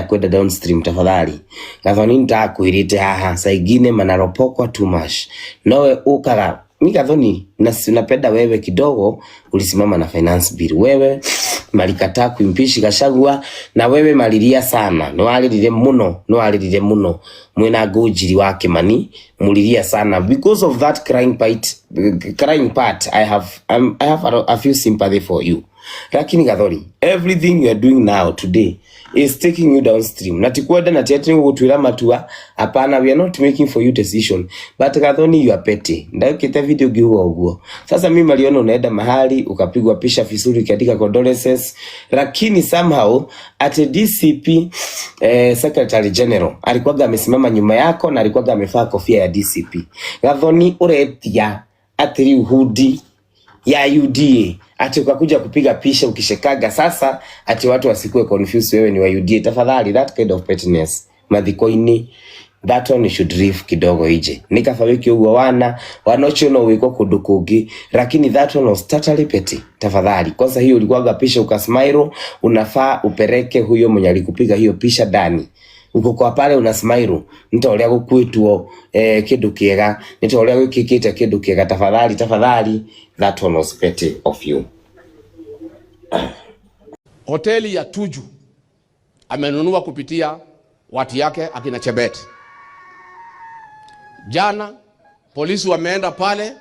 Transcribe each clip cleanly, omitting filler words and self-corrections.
Kwenda downstream. Tafadhali Gathoni, ndakwirite haha saingine manaropokwa too much nowe ukaga mi Gathoni na napenda wewe kidogo ulisimama na finance bill. Wewe malikataa kuimpeach Gachagua na wewe malilia sana, niwaririre muno, niwaririre muno mwina Ngũnjiri wa Kimani, mulilia sana because of that crying part, crying part. I have a few sympathy for you, lakini Gathoni, everything you are doing now today is taking you downstream na tikwenda na tiati gutwira matua. Hapana, we are not making for you decision, but Gathoni, you are petty. Ndakite video ngiuga uguo. Sasa mimi maliona unaenda mahali ukapigwa picha vizuri ukiandika condolences, lakini somehow at DCP secretary general alikuwaga amesimama nyuma yako na alikuwaga amevaa kofia ya DCP. Gathoni, uretia ati riu hoodie ya UDA, ati ukakuja kupiga picha ukishekaga. Sasa ati watu wasikue confused wewe ni wa UDA. Tafadhali, that kind of pettiness mathiko-inĩ, that one you should leave kidogo ije nĩ kaba wĩke ũguo wana wana ũcio no wĩkwo kũndũ kũngĩ, lakini that one was totally petty. Tafadhali, kwanza hiyo ulikuwaga picha ukasmile, unafaa upeleke huyo mwenye alikupiga hiyo picha ndani. Uko kwa pale una smile nĩ ta ũrĩa gũkuĩtwo kĩndũ kĩega, nĩ ta ũrĩa gwĩkĩkĩte kĩndũ kĩega. Tafadhali, tafadhali, that one was petty of you. Hoteli ya Tuju amenunua kupitia watu yake akina Chebet. Jana polisi wameenda pale.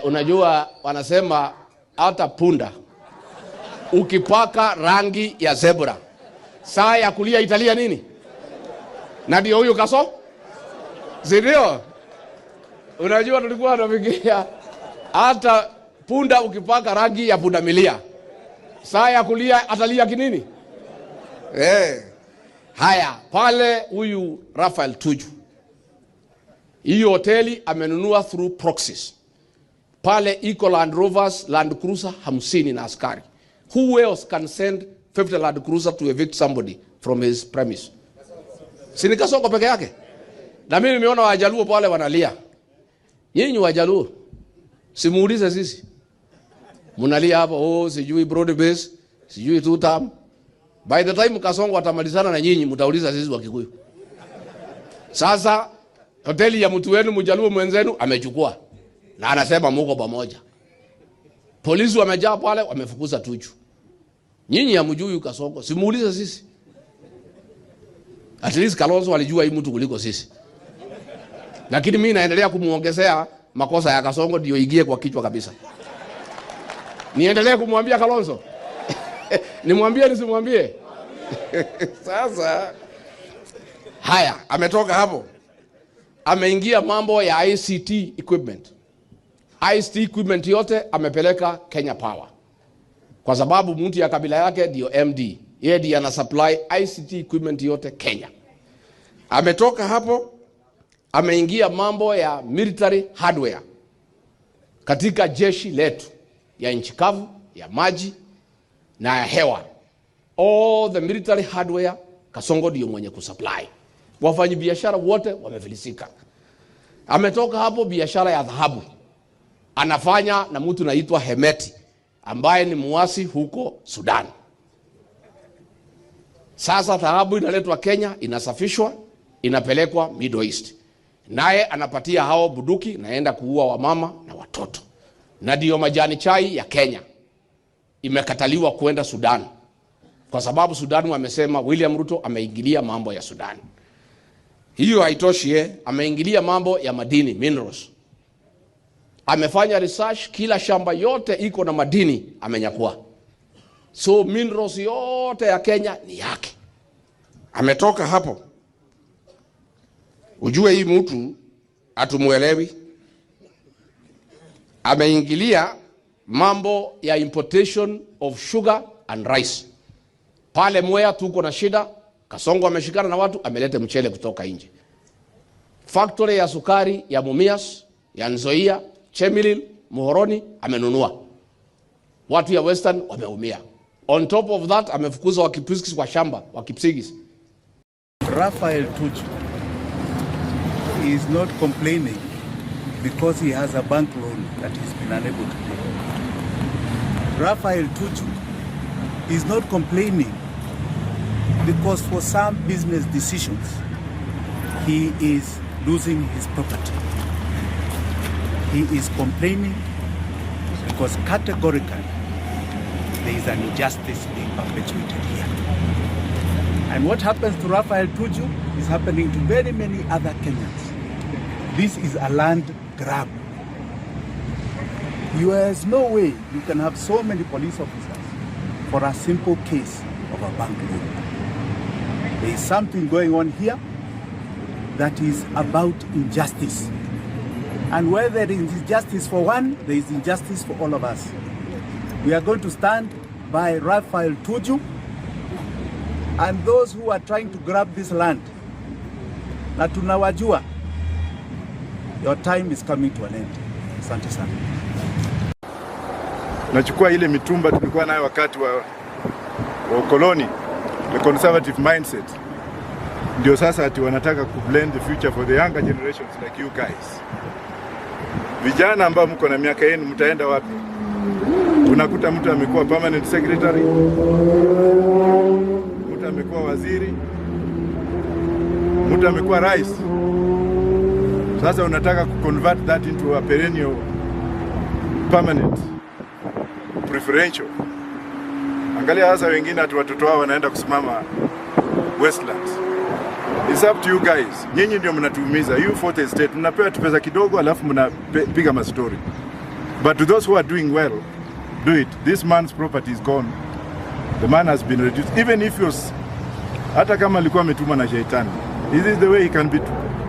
Unajua wanasema hata punda ukipaka rangi ya zebra, saa ya kulia italia nini? Na ndio huyu Kaso, si ndio? Unajua tulikuwa tunafikiria hata punda ukipaka rangi ya pundamilia, saa ya kulia atalia kinini? Eh. Haya, pale huyu Raphael Tuju, hiyo hoteli amenunua through proxies. Pale iko Land Rovers, Land Cruiser 50 na askari. Who else can send 50 Land Cruiser to evict somebody from his premise? Si ni Kasongo peke yake? Na mimi nimeona Wajaluo pale wanalia. Nyinyi Wajaluo, simuulize sisi. Mnalia hapo, oh, sijui broad base, sijui two term. By the time Kasongo atamalizana na nyinyi, mtauliza sisi Wakikuyu. Sasa hoteli ya mtu wenu Mjaluo mwenzenu amechukua na anasema muko pamoja. Polisi wamejaa pale, wamefukuza Tuju. Nyinyi hamjui Kasongo, simuulize sisi. At least Kalonzo alijua hii mtu kuliko sisi. Lakini mimi naendelea kumuongezea makosa ya Kasongo ndio ingie kwa kichwa kabisa. Niendelee kumwambia Kalonzo? Nimwambie nisimwambie? Sasa haya, ametoka hapo, ameingia mambo ya ICT equipment. ICT equipment yote amepeleka Kenya Power, kwa sababu mtu ya kabila yake ndio MD, yeye ndiye ana supply ICT equipment yote Kenya. Ametoka hapo, ameingia mambo ya military hardware katika jeshi letu ya nchi kavu, ya maji na ya hewa. All the military hardware Kasongo ndio mwenye kusupply. Wafanyabiashara wote wamefilisika. Ametoka hapo, biashara ya dhahabu anafanya na mtu naitwa Hemeti ambaye ni muasi huko Sudan. Sasa dhahabu inaletwa Kenya, inasafishwa, inapelekwa Middle East, naye anapatia hao bunduki, naenda kuua wamama na watoto. Na ndiyo majani chai ya Kenya imekataliwa kwenda Sudan kwa sababu Sudan wamesema William Ruto ameingilia mambo ya Sudan. Hiyo haitoshi, ameingilia mambo ya madini, minerals. Amefanya research, kila shamba yote iko na madini amenyakua. So minerals yote ya Kenya ni yake. Ametoka hapo, ujue hii mtu hatumuelewi. Ameingilia mambo ya importation of sugar and rice. Pale Mwea tuko na shida, Kasongo ameshikana na watu, ameleta mchele kutoka nje. Factory ya sukari ya Mumias, ya Nzoia, Chemelil, Muhoroni amenunua. Watu ya Western wameumia. On top of that amefukuza Wakipsigis kwa shamba, Wakipsigis. Raphael Tuju is not complaining because he has a bank loan that he's been unable to pay. Raphael Tuju is not complaining Because for some business decisions, he is losing his property. He is complaining because categorically there is an injustice being perpetuated here. And what happens to Raphael Tuju is happening to very many other Kenyans. This is a land grab. There is no way you can have so many police officers for a simple case of a bank loan. There is something going on here that is about injustice. And where there is injustice for one, there is injustice for all of us. We are going to stand by Raphael Tuju and those who are trying to grab this land. Na tunawajua, your time is coming to an end. Asante sana. Nachukua ile mitumba tulikuwa nayo wakati wa ukoloni, the conservative mindset, ndio sasa ati wanataka ku blend the future for the younger generations like you guys. Vijana ambao mko na miaka yenu, mtaenda wapi? Unakuta mtu amekuwa permanent secretary, mtu amekuwa waziri, mtu amekuwa rais. Sasa unataka ku convert that into a perennial permanent preferential. Angalia sasa wengine ati watoto wao wanaenda kusimama Westlands. It's up to you guys. Nyinyi ndio mnatuumiza. You fourth estate mnapewa tu pesa kidogo alafu mnapiga mastori. But to those who are doing well, do it. This man's property is gone. The man has been reduced. Even if you're, hata kama alikuwa ametumwa na shaitani. This is the way he can be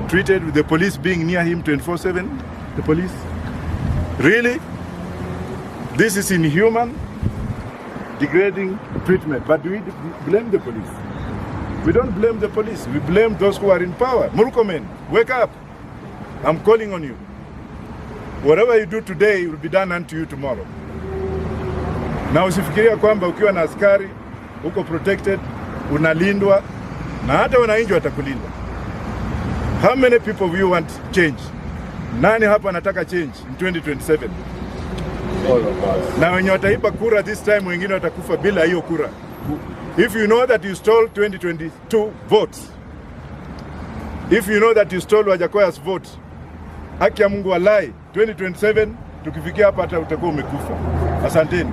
treated, with the police being near him 24/7. The police. Really? This is inhuman, degrading treatment. But do we blame the police? We don't blame the police. We blame those who are in power. Murkomen, wake up. I'm calling on you. Whatever you do today will be done unto you tomorrow. Na usifikiria kwamba ukiwa na askari uko protected, unalindwa na hata wananchi watakulinda. How many people of you want change? Nani hapa anataka change in 2027? All of us. Na wenye wataiba kura this time, wengine watakufa bila hiyo kura. If you know that you stole 2022 votes, if you know that you stole Wajackoyah's vote, haki ya Mungu walai, 2027 tukifikia hapa hata utakuwa umekufa. Asanteni.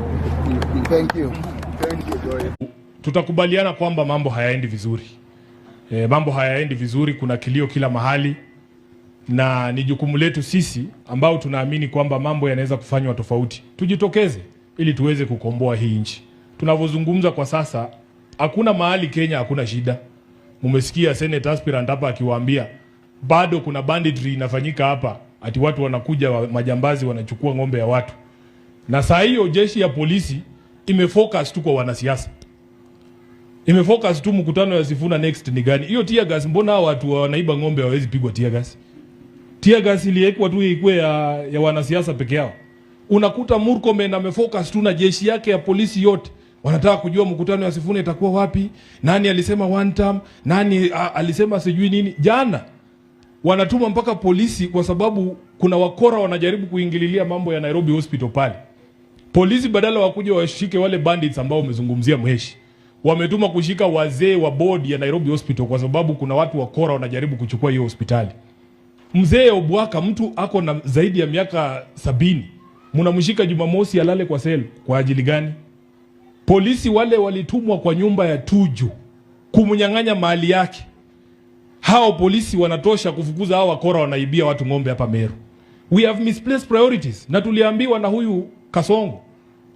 Thank you. Thank you, Joy. Tutakubaliana kwamba mambo hayaendi vizuri. Mambo hayaendi vizuri, kuna kilio kila mahali, na ni jukumu letu sisi ambao tunaamini kwamba mambo yanaweza kufanywa tofauti, tujitokeze ili tuweze kukomboa hii nchi. Tunavyozungumza kwa sasa, hakuna mahali Kenya hakuna shida. Mumesikia Senate aspirant hapa akiwaambia bado kuna banditry inafanyika hapa, ati watu wanakuja majambazi wanachukua ng'ombe ya watu, na saa hiyo jeshi ya polisi imefocus tu kwa wanasiasa, imefocus tu mkutano ya Sifuna next ni gani hiyo tear gas. Mbona hao watu wanaiba ng'ombe hawawezi pigwa tear gas? Tear gas iliwekwa tu ikuwe ya wanasiasa peke yao. Unakuta Murkomen amefocus tu na jeshi yake ya polisi yote, wanataka kujua mkutano ya Sifuna itakuwa wapi, nani alisema one term, nani alisema sijui nini. Jana wanatuma mpaka polisi kwa sababu kuna wakora wanajaribu kuingililia mambo ya Nairobi Hospital pale. Polisi badala wakuja washike wale bandits ambao wamezungumzia Mheshi, wametuma kushika wazee wa board ya Nairobi Hospital kwa sababu kuna watu wakora wanajaribu kuchukua hiyo hospitali. Mzee Obwaka, mtu ako na zaidi ya miaka 70, mnamshika Jumamosi alale kwa cell kwa ajili gani? Polisi wale walitumwa kwa nyumba ya Tuju kumnyang'anya mali yake. Hao polisi wanatosha kufukuza hao wakora wanaibia watu ng'ombe hapa Meru. We have misplaced priorities, na tuliambiwa na huyu Kasongo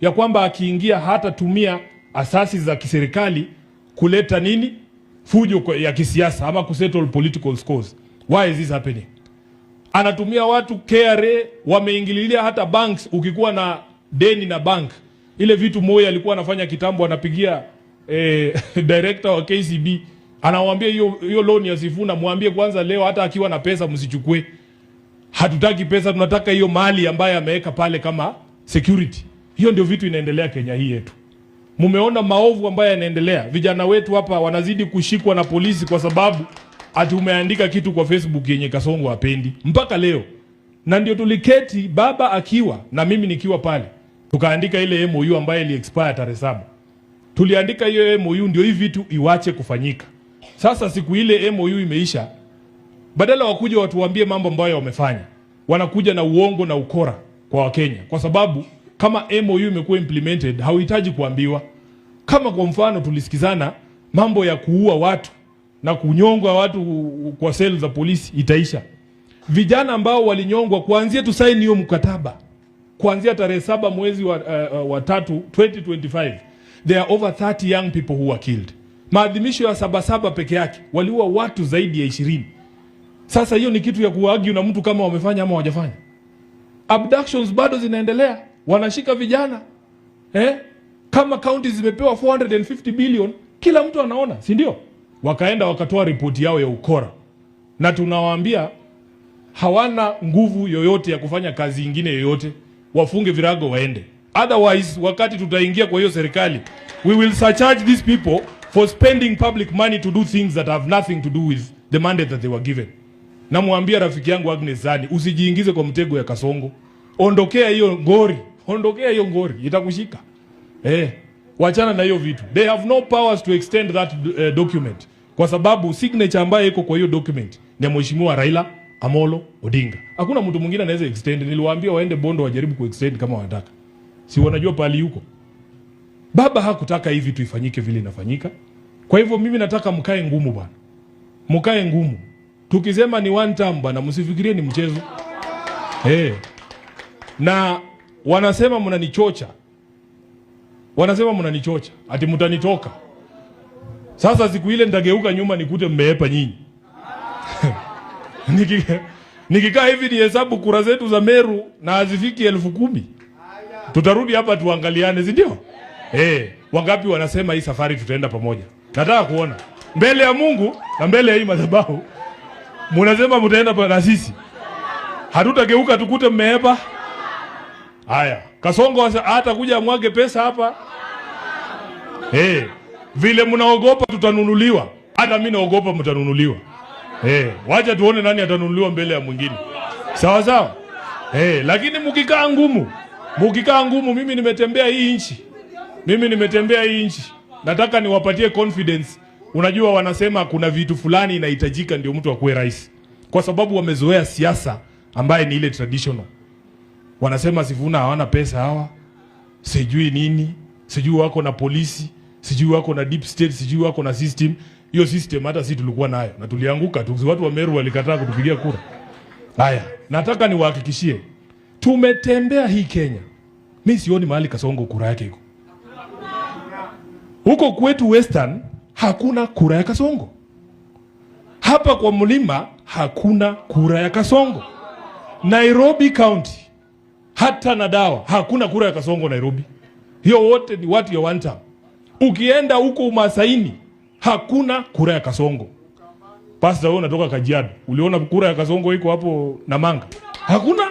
ya kwamba akiingia hatatumia asasi za kiserikali kuleta nini fujo ya kisiasa ama kusettle political scores. Why is this happening? Anatumia watu KRA, wameingililia hata banks. Ukikuwa na deni na bank, ile vitu Moi alikuwa anafanya kitambo, anapigia director wa KCB anawambia hiyo hiyo loan ya Sifuna mwambie kwanza leo, hata akiwa na pesa msichukue. Hatutaki pesa, tunataka hiyo mali ambayo ameweka pale kama security. Hiyo ndio vitu inaendelea Kenya hii yetu. Mumeona maovu ambayo yanaendelea. Vijana wetu hapa wanazidi kushikwa na polisi kwa sababu ati umeandika kitu kwa Facebook yenye Kasongo hapendi mpaka leo. Na ndio tuliketi baba akiwa na mimi nikiwa pale, tukaandika ile MOU ambayo ili expire tarehe 7. Tuliandika hiyo MOU ndio hii vitu iwache kufanyika. Sasa siku ile MOU imeisha, badala wakuja watuambie mambo ambayo wamefanya, wanakuja na uongo na ukora kwa Wakenya, kwa sababu kama MOU imekuwa implemented hauhitaji kuambiwa. Kama kwa mfano tulisikizana mambo ya kuua watu na kunyongwa watu kwa seli za polisi itaisha. Vijana ambao walinyongwa kuanzia tusaini hiyo mkataba, kuanzia tarehe 7 mwezi wa 3 2025, there are over 30 young people who were killed. Maadhimisho ya 77 peke yake waliua watu zaidi ya 20. Sasa hiyo ni kitu ya kuargue na mtu kama wamefanya ama hawajafanya. Abductions bado zinaendelea, wanashika vijana. Kama county zimepewa 450 billion, kila mtu anaona, si ndio? Wakaenda wakatoa ripoti yao ya ukora. Na tunawaambia hawana nguvu yoyote ya kufanya kazi ingine yoyote, wafunge virago waende. Otherwise, wakati tutaingia kwa hiyo serikali, we will surcharge these people for spending public money to do things that have nothing to do with the mandate that they were given. Namwambia rafiki yangu Agnes Zani, usijiingize kwa mtego ya Kasongo. Ondokea hiyo ngori, ondokea hiyo ngori, itakushika. Wachana na hiyo vitu. They have no powers to extend that document. Kwa sababu signature ambayo iko kwa hiyo document ni Mheshimiwa Raila Amolo Odinga. Hakuna mtu mwingine anaweza extend. Niliwaambia waende Bondo wajaribu kuextend kama wanataka. Si wanajua pali yuko. Baba hakutaka hivi vitu ifanyike vile inafanyika. Kwa hivyo mimi nataka mkae ngumu bwana. Mkae ngumu. Tukisema ni one term bwana, msifikirie ni mchezo. Na wanasema mnanichocha. Wanasema mnanichocha, ati mtanitoka. Sasa siku ile nitageuka nyuma nikute mmeepa nyinyi. Nikikaa hivi nihesabu kura zetu za Meru na hazifiki 10,000. Tutarudi hapa tuangaliane, si ndio? Wangapi wanasema hii safari tutaenda pamoja? Nataka kuona mbele ya Mungu na mbele ya hii madhabahu. Mnasema mtaenda na sisi. Hatutageuka tukute mmeepa. Haya, Kasongo hata kuja mwage pesa hapa. Vile mnaogopa tutanunuliwa. Hata mimi naogopa mtanunuliwa. Wacha tuone nani atanunuliwa mbele ya mwingine. Sawa sawa? Lakini mkikaa ngumu, mkikaa ngumu, mimi nimetembea hii nchi. Mimi nimetembea hii nchi. Nataka niwapatie confidence. Unajua wanasema kuna vitu fulani inahitajika ndio mtu akuwe rais. Kwa sababu wamezoea siasa ambaye ni ile traditional. Wanasema Sifuna hawana pesa hawa, sijui nini, sijui wako na polisi, sijui wako na deep state, sijui wako na system. Hiyo system hata sisi tulikuwa nayo na tulianguka tu. Watu wa Meru walikataa kutupigia kura. Haya, nataka niwahakikishie, tumetembea hii Kenya. Mimi sioni mahali Kasongo kura yake iko. Huko kwetu Western hakuna kura ya Kasongo. Hapa kwa mlima hakuna kura ya Kasongo. Nairobi County hata na dawa hakuna kura ya Kasongo Nairobi. Hiyo wote ni watu ya one term. Ukienda huko Umasaini hakuna kura ya Kasongo. Pastor, wewe unatoka Kajiado, uliona kura ya Kasongo iko hapo Namanga? Hakuna.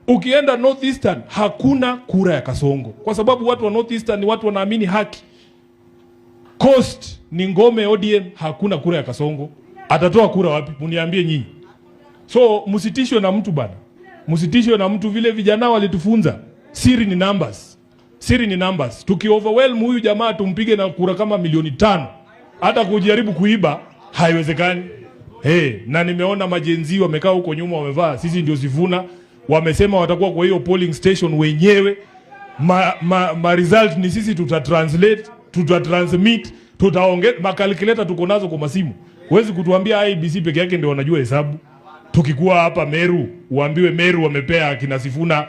Ukienda North Eastern hakuna kura ya Kasongo. Kwa sababu watu wa North Eastern ni watu wanaamini haki. Coast ni ngome ODM, hakuna kura ya Kasongo. Atatoa kura wapi? Mniambie nyinyi. So msitishwe na mtu bana. Msitishwe na mtu, vile vijana walitufunza. Siri ni numbers. Siri ni numbers. Tuki overwhelm huyu jamaa tumpige na kura kama 5,000,000. Hata kujaribu kuiba haiwezekani. Na nimeona majenzi wamekaa huko nyuma wamevaa sisi ndio Sifuna, wamesema watakuwa kwa hiyo polling station wenyewe. Ma result ni sisi tuta translate, tuta transmit, tutaongeza makalkuleta tuko nazo kwa masimu. Huwezi kutuambia IEBC peke yake ndio wanajua hesabu. Tukikuwa hapa Meru, uambiwe Meru wamepea kina Sifuna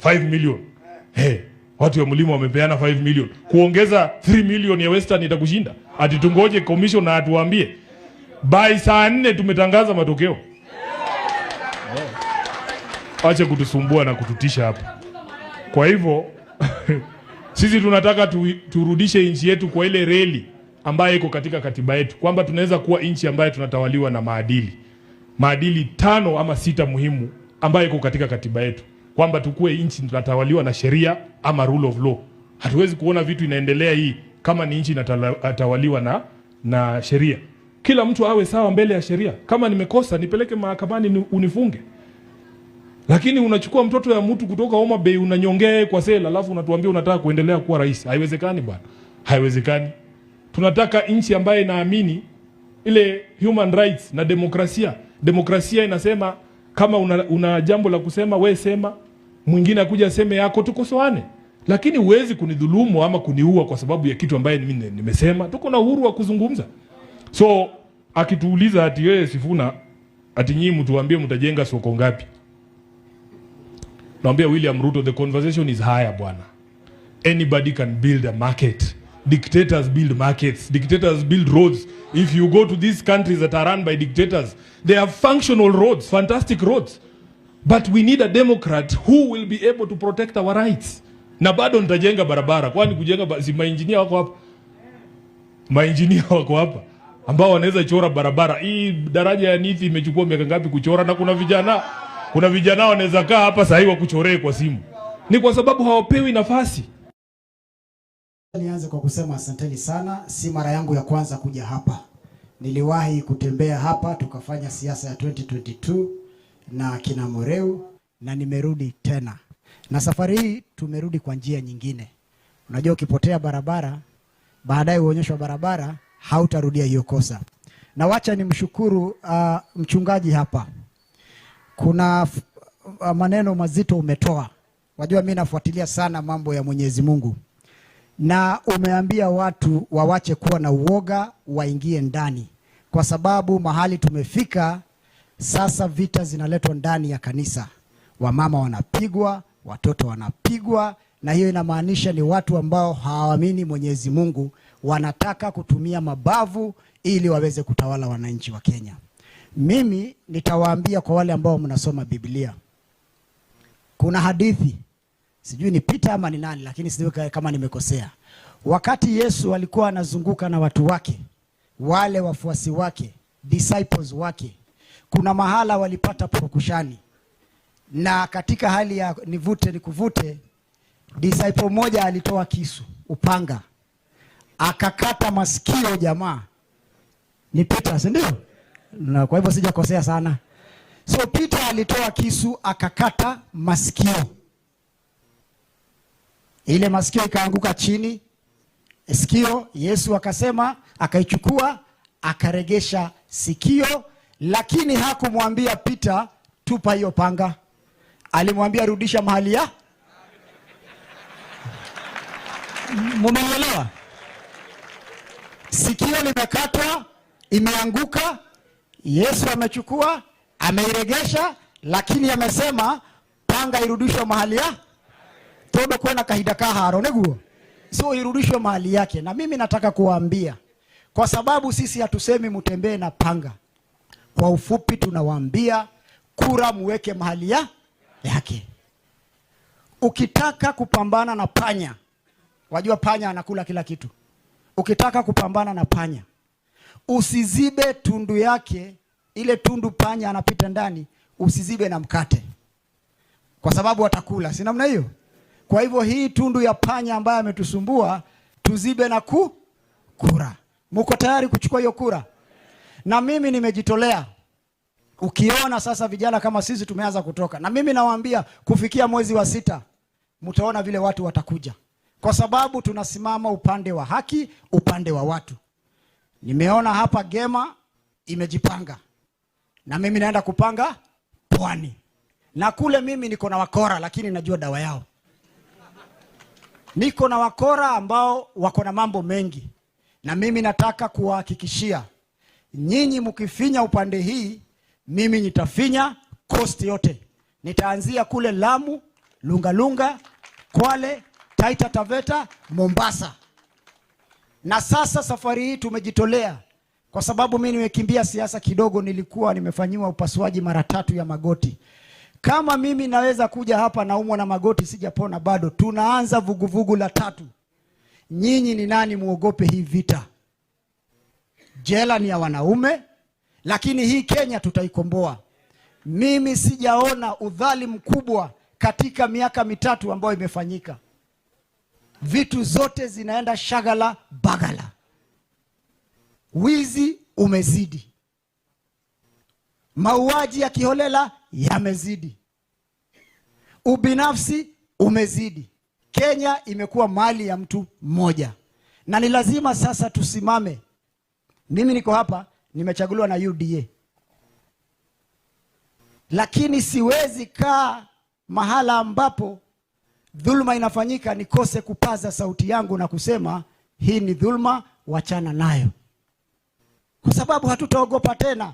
5 million. Watu wa mlima wamepeana 5 million. Kuongeza 3 million ya Western itakushinda. Ati tungoje commission na atuambie. By saa 4 tumetangaza matokeo. Acha kutusumbua na kututisha hapa. Kwa hivyo sisi tunataka turudishe nchi yetu kwa ile reli ambayo iko katika katiba yetu, kwamba tunaweza kuwa nchi ambayo tunatawaliwa na maadili. Maadili 5 ama 6 muhimu ambayo iko katika katiba yetu, kwamba tukue nchi tunatawaliwa na sheria ama rule of law. Hatuwezi kuona vitu inaendelea hii kama ni nchi inatawaliwa na sheria. Kila mtu awe sawa mbele ya sheria. Kama nimekosa nipeleke mahakamani unifunge. Lakini unachukua mtoto ya mtu kutoka Homa Bay unanyongea yeye kwa sela, alafu unatuambia unataka kuendelea kuwa rais. Haiwezekani bwana, haiwezekani. Tunataka nchi ambayo inaamini ile human rights na demokrasia. Demokrasia inasema kama una jambo la kusema, we sema, mwingine akuja aseme yako, tukosoane. Lakini huwezi kunidhulumu ama kuniua kwa sababu ya kitu ambaye mimi nimesema. Tuko na uhuru wa kuzungumza. So akituuliza ati wewe Sifuna, ati nyinyi mtuambie mtajenga soko ngapi? Naambia William Ruto, the conversation is higher bwana. Anybody can build a market. Dictators build markets. Dictators build roads. If you go to these countries that are run by dictators, they have functional roads, fantastic roads. But we need a Democrat who will be able to protect our rights. Na bado nitajenga barabara. Kwani kujenga si mainjinia wako hapa? Mainjinia wako hapa ambao wanaweza chora barabara. Hii daraja ya Nithi imechukua miaka ngapi kuchora? Na kuna vijana wanaweza kaa hapa sahii wakuchoree kwa simu. Ni kwa sababu hawapewi nafasi. Nianze kwa kusema asanteni sana. Si mara yangu ya kwanza kuja hapa. Niliwahi kutembea hapa tukafanya siasa ya 2022 na kina Moreu na nimerudi tena. Na safari hii tumerudi kwa njia nyingine. Unajua ukipotea barabara, baadaye uonyeshwa barabara, hautarudia hiyo kosa. Na wacha nimshukuru mchungaji hapa. Kuna maneno mazito umetoa. Wajua mimi nafuatilia sana mambo ya Mwenyezi Mungu na umeambia watu wawache kuwa na uoga, waingie ndani, kwa sababu mahali tumefika sasa, vita zinaletwa ndani ya kanisa. Wamama wanapigwa, watoto wanapigwa, na hiyo inamaanisha ni watu ambao hawaamini Mwenyezi Mungu, wanataka kutumia mabavu ili waweze kutawala wananchi wa Kenya. Mimi nitawaambia kwa wale ambao mnasoma Biblia, kuna hadithi sijui ni Peter ama ni nani, lakini sijui kama nimekosea. Wakati Yesu alikuwa anazunguka na watu wake, wale wafuasi wake, disciples wake, kuna mahala walipata purukushani, na katika hali ya nivute nikuvute, disciple mmoja alitoa kisu, upanga, akakata masikio jamaa. Ni Peter, si ndio? Na kwa hivyo sijakosea sana. So Peter alitoa kisu akakata masikio, ile masikio ikaanguka chini, sikio. Yesu akasema, akaichukua akaregesha sikio, lakini hakumwambia Peter tupa hiyo panga, alimwambia rudisha mahali ya. Mumenielewa? Sikio limekatwa, imeanguka, Yesu amechukua, ameiregesha, lakini amesema panga irudishwe mahali ya tondu kwena kahinda ka haro niguo, so irudishwe mahali yake. Na mimi nataka kuwaambia, kwa sababu sisi hatusemi mtembee na panga. Kwa ufupi, tunawaambia kura muweke mahali ya yake. Ukitaka kupambana na panya, wajua panya anakula kila kitu. Ukitaka kupambana na panya, usizibe tundu yake, ile tundu panya anapita ndani, usizibe na mkate, kwa sababu atakula, si namna hiyo? Kwa hivyo hii tundu ya panya ambaye ametusumbua tuzibe na kura. Muko tayari kuchukua hiyo kura? Na mimi nimejitolea. Ukiona sasa vijana kama sisi tumeanza kutoka, na mimi nawaambia kufikia mwezi wa 6 mtaona vile watu watakuja, kwa sababu tunasimama upande wa haki, upande wa watu. Nimeona hapa Gema imejipanga, na mimi naenda kupanga Pwani, na kule mimi niko na wakora, lakini najua dawa yao. Niko na wakora ambao wako na mambo mengi, na mimi nataka kuwahakikishia nyinyi, mkifinya upande hii, mimi nitafinya coast yote. Nitaanzia kule Lamu, Lungalunga, Kwale, Taita Taveta, Mombasa. Na sasa safari hii tumejitolea, kwa sababu mimi nimekimbia siasa kidogo, nilikuwa nimefanyiwa upasuaji mara 3 ya magoti. Kama mimi naweza kuja hapa naumwa na magoti sijapona bado, tunaanza vuguvugu la 3. Nyinyi ni nani muogope hii vita? Jela ni ya wanaume, lakini hii Kenya tutaikomboa. Mimi sijaona udhalimu mkubwa katika miaka 3 ambayo imefanyika. Vitu zote zinaenda shagala bagala. Wizi umezidi. Mauaji ya kiholela yamezidi. Ubinafsi umezidi. Kenya imekuwa mali ya mtu mmoja, na ni lazima sasa tusimame. Mimi niko hapa, nimechaguliwa na UDA, lakini siwezi kaa mahala ambapo dhuluma inafanyika nikose kupaza sauti yangu na kusema hii ni dhuluma, wachana nayo, kwa sababu hatutaogopa tena.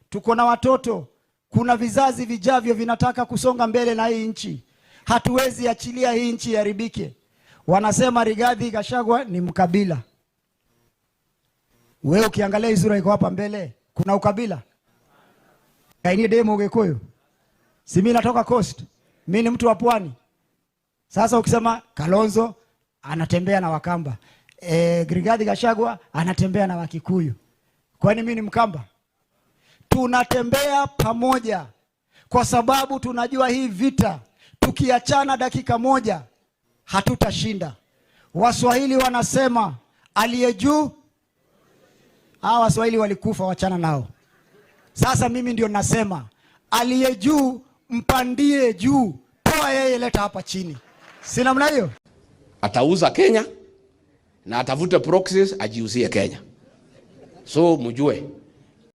Tuko na watoto, kuna vizazi vijavyo vinataka kusonga mbele na hii nchi. Hatuwezi achilia hii nchi iharibike. Wanasema Rigathi Gachagua ni mkabila. Wewe ukiangalia hii sura iko hapa mbele, kuna ukabila? Kaini demo Gikuyu. Si mimi natoka Coast. Mimi ni mtu wa pwani. Sasa ukisema Kalonzo anatembea na Wakamba, Rigathi Gachagua anatembea na Wakikuyu. Kwani mimi ni Mkamba? Tunatembea pamoja kwa sababu tunajua hii vita tukiachana dakika moja hatutashinda. Waswahili wanasema aliye juu, hawa Waswahili walikufa, wachana nao. Sasa mimi ndio nasema aliye juu mpandie juu, toa yeye, leta hapa chini. Si namna hiyo? Atauza Kenya na atafute proxies ajiuzie Kenya. So mjue